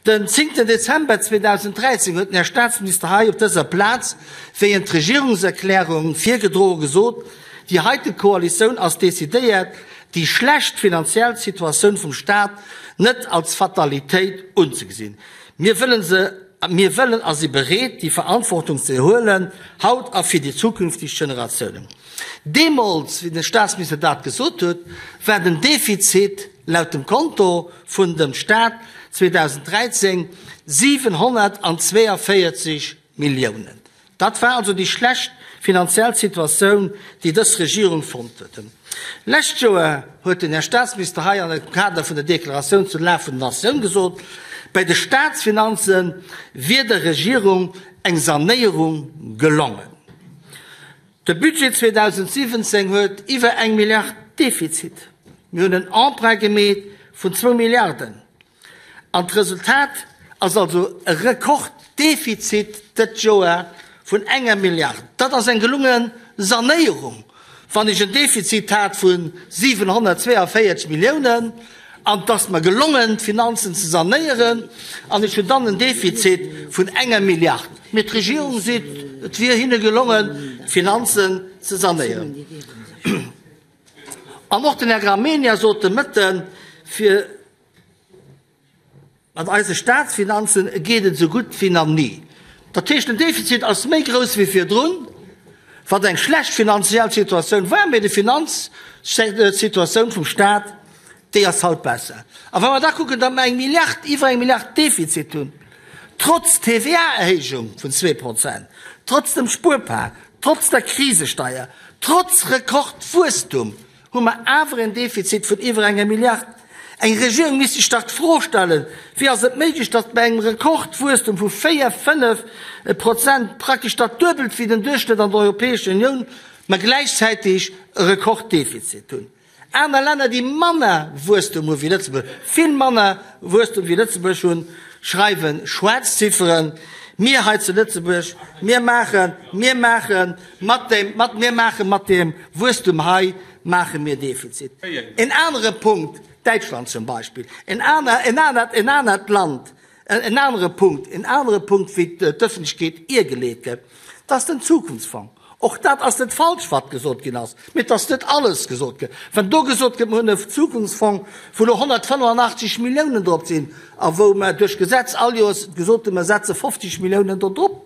Den zéngten Dezember 2013 huet den Här Statsminister hei op dëser Plaz, wéi en d'Regierungserklärung virgedroe gesot, Déi heite Koalitioun ass decidéiert, déi schlecht finanziell Situatioun vum Stat net als Fatalitéit unzegesinn. Mir wëllen se, mir wëllen a si bereet, déi Verantwortung ze huelen, haut a fir déi zukünftig Generatiounen. Deemools, wéi den Statsminister dat gesot huet, war den Defizit laut dem Konto vun dem Stat 2013 742 Milliounen. Dat war also déi schlecht finanziell Situatioun, déi dës Regierung fonnt huet. Lescht Joer huet den Här Statsminister hei an dem Kader vun der Deklaratioun zur Lag vun der Natioun gesot, bei de Statsfinanze wier der Regierung eng Sanéierung gelongen. De Budget 2017 huet iwwer eng Milliard Defizit. Mir hunn en Emprunt gemeet vun zwou Milliarden. An d'Resultat ass also e Rekorddefizit dët Joer vun enger Milliard. Dat ass eng gelunge Sanéierung, wann ech en Defizit hat vu 742 Milliounen an et ass mer gelongen, d'Finanzen ze sanéieren an ech hunn dann en Defizit vun enger Milliard. Mee d'Regierung seet, et wier hinne gelongen, d'Finanzen ze sanéieren. An och den Här Gramegna sot de Mëtten, fir Mat eise Staatsfinanzen geet et esou gutt wéi nach ni. Dat heescht, den Defizit ass méi grouss wéi virdrun, wat eng schlecht finanziell Situatioun war, mee déi Finanzsituatioun vum Staat, déi ass haut besser. A wa mer da kucken, datt mer eng Milliard, iwwer eng Milliard Defizit hunn, trotz TVA-Erhéijung vun 2%, trotz dem Spuerpak, trotz der Krisesteier, trotz Rekordwuesstum, hu mer awer en Defizit vun iwwer enger Milliard. Eng Regierung misst sech dach d'Fro stellen, Wéi ass et méiglech, datt bei engem Rekordwuesstum vu 4, 5 Prozent, praktesch dat Duebelt wéi den Duerchschnëtt an der Europäescher Unioun, mer gläichzäiteg e Rekorddefizit hunn? Aner Länner, déi manner Wuesstum hu wéi Lëtzebuerg, vill manner Wuesstum wéi Lëtzebuerg hunn, schreiwe schwaarz Zifferen. Mir hei zu Lëtzebuerg, mir maachen, mir maache mat deem, mat, mir maache mat deem Wuesstum hei maache mir Defizit. En anere Punkt, Däitschland zum Beispill, en aner, en anert, en anert Land, en anere Punkt, en anere Punkt wéi d'Ëffentlechkeet iergeleet gëtt, dat ass den Zukunftsfong. Och dat ass net falsch, wat gesot ginn ass, mee et ass net alles gesot ginn. Wann do gesot gëtt, mir hunn e Zukunftsfong, wou elo 185 Milliounen drop sinn a wou mer duerch Gesetz all Joers gesot hunn, mer setze 50 Milliounen do drop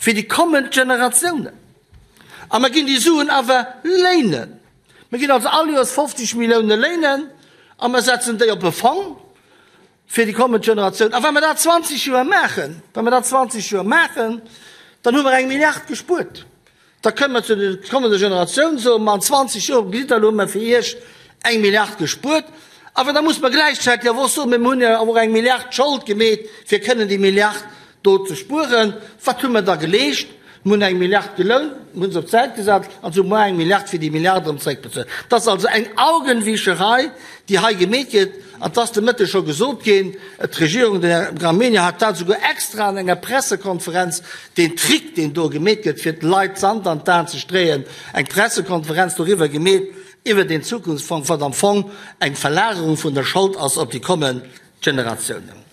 fir déi kommend Generatiounen, a mer ginn déi Suen awer léinen. Mer ginn also all Joers 50 Millioune léinen a mer setzen déi op e Fong fir déi kommend Generatioun. A wa mer dat 20 Joer maachen, wa mer dat 20 Joer maachen, dann hu mer eng Milliard gespuert. Da kënne mer zu de kommende Generatioun soen, ma an 20 Joer, gesitt Der, elo hu mer fir Iech eng Milliard gespuert. Awer da muss mer gläichzäiteg awer och soen, mä mer hunn jo awer och eng Milliard Schold gemeet, fir kënnen déi Milliard Do ze spueren. Wat hu mer da geleescht? Mer hunn eng Milliard gelount, mer hu se op d'Säit gesat an se hu mer eng Milliard fir déi Milliard erëm zeréckbezuelt. Dat ass also eng Augenwischerei, déi hei gemeet gëtt. An et ass de Mëtteg scho gesot ginn, d'Regierung, den Här Gramegna hat dat esouguer extra an enger Pressekonferenz, deen Trick, deen do gemeet gëtt, fir de Leit Sand an d'Aen ze stréien, eng Pressekonferenz doriwwer gemeet, iwwer deen Zukunftsfong, wat am Fong eng Verlagerung vun der Schold ass op déi kommend Generatiounen.